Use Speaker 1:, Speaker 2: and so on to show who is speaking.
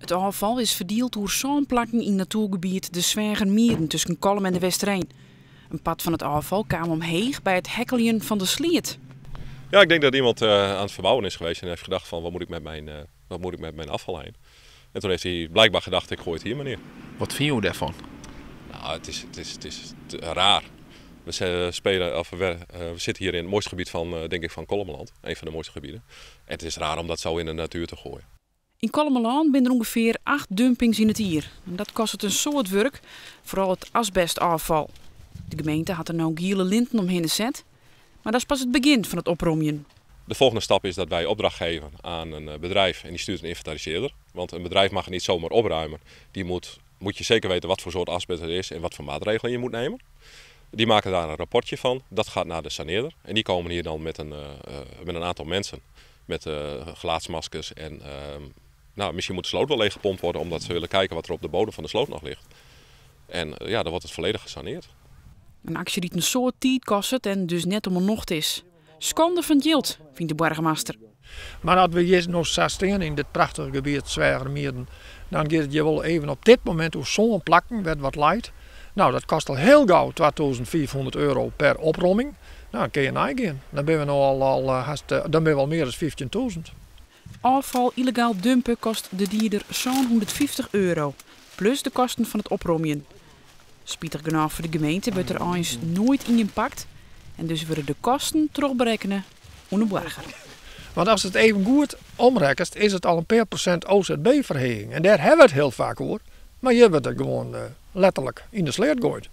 Speaker 1: It ôffal is ferdield oer sân plakken yn natoergebiet de Sweagermieden tusken Kollum en De Westereen. In part fan it ôffal kaam omheech by it hekkeljen fan de sleat.
Speaker 2: Ja, ik denk dat iemand aan het verbouwen is geweest en heeft gedacht van wat moet ik met mijn afval heen. En toen heeft hij blijkbaar gedacht, ik gooi het hier maar neer.
Speaker 3: Wat fine jo dêrfan?
Speaker 2: Nou, het is raar. We spelen, of we zitten hier in het mooiste gebied van, denk ik, van Kollumerland. Een van de mooiste gebieden. En het is raar om dat zo in de natuur te gooien.
Speaker 1: Yn Kollumerlân binne der ûngefear 8 dumpings yn it jier. En dat kostet in soad wurk, foaral it asbestôffal. De gemeente hat der no giele linten omhinne set, mar dat is pas it begjin fan it opromjen.
Speaker 2: De volgende stap is dat wij opdracht geven aan een bedrijf en die stuurt een inventariseerder. Want een bedrijf mag het niet zomaar opruimen. Die moet je zeker weten wat voor soort asbest het is en wat voor maatregelen je moet nemen. Die maken daar een rapportje van. Dat gaat naar de saneerder. En die komen hier dan met een aantal mensen. Met gelaatsmaskers en misschien moet de sloot wel leeggepompt worden omdat ze willen kijken wat er op de bodem van de sloot nog ligt. En dan wordt het volledig gesaneerd.
Speaker 1: In aksje dy't in soad tiid kostet en dus net om 'e nocht is. Skande fan it jild, fynt de boargemaster.
Speaker 4: Mar as we hjir no sa stean yn dit prachtige gebiet Sweagermieden, dan giet it hjir wol even op dit momint oer sân plakken wêr't wat leit. Dat kostet al hiel gau 2500 euro per opromming. Dan kinne je neigean. Dan binne we no al, al hast, dan binne we al mear as 15.000.
Speaker 1: Ofval yllegaal dumpe kostet de dieder sânhûndertfyftich euro. Plus de kosten fan it opromjen. Spitich genôch foar de gemeente wurdt der eins noait ien pakt. En dus wurde de kosten trochberekkene oan de boarger.
Speaker 4: Want ast it even goed omrekkenest, is it al in pear prosint OZB-ferheging. En dêr hawwe we it hiel faak oer. Mar hjir wurdt it gewoan letterlik yn de sleat goaid.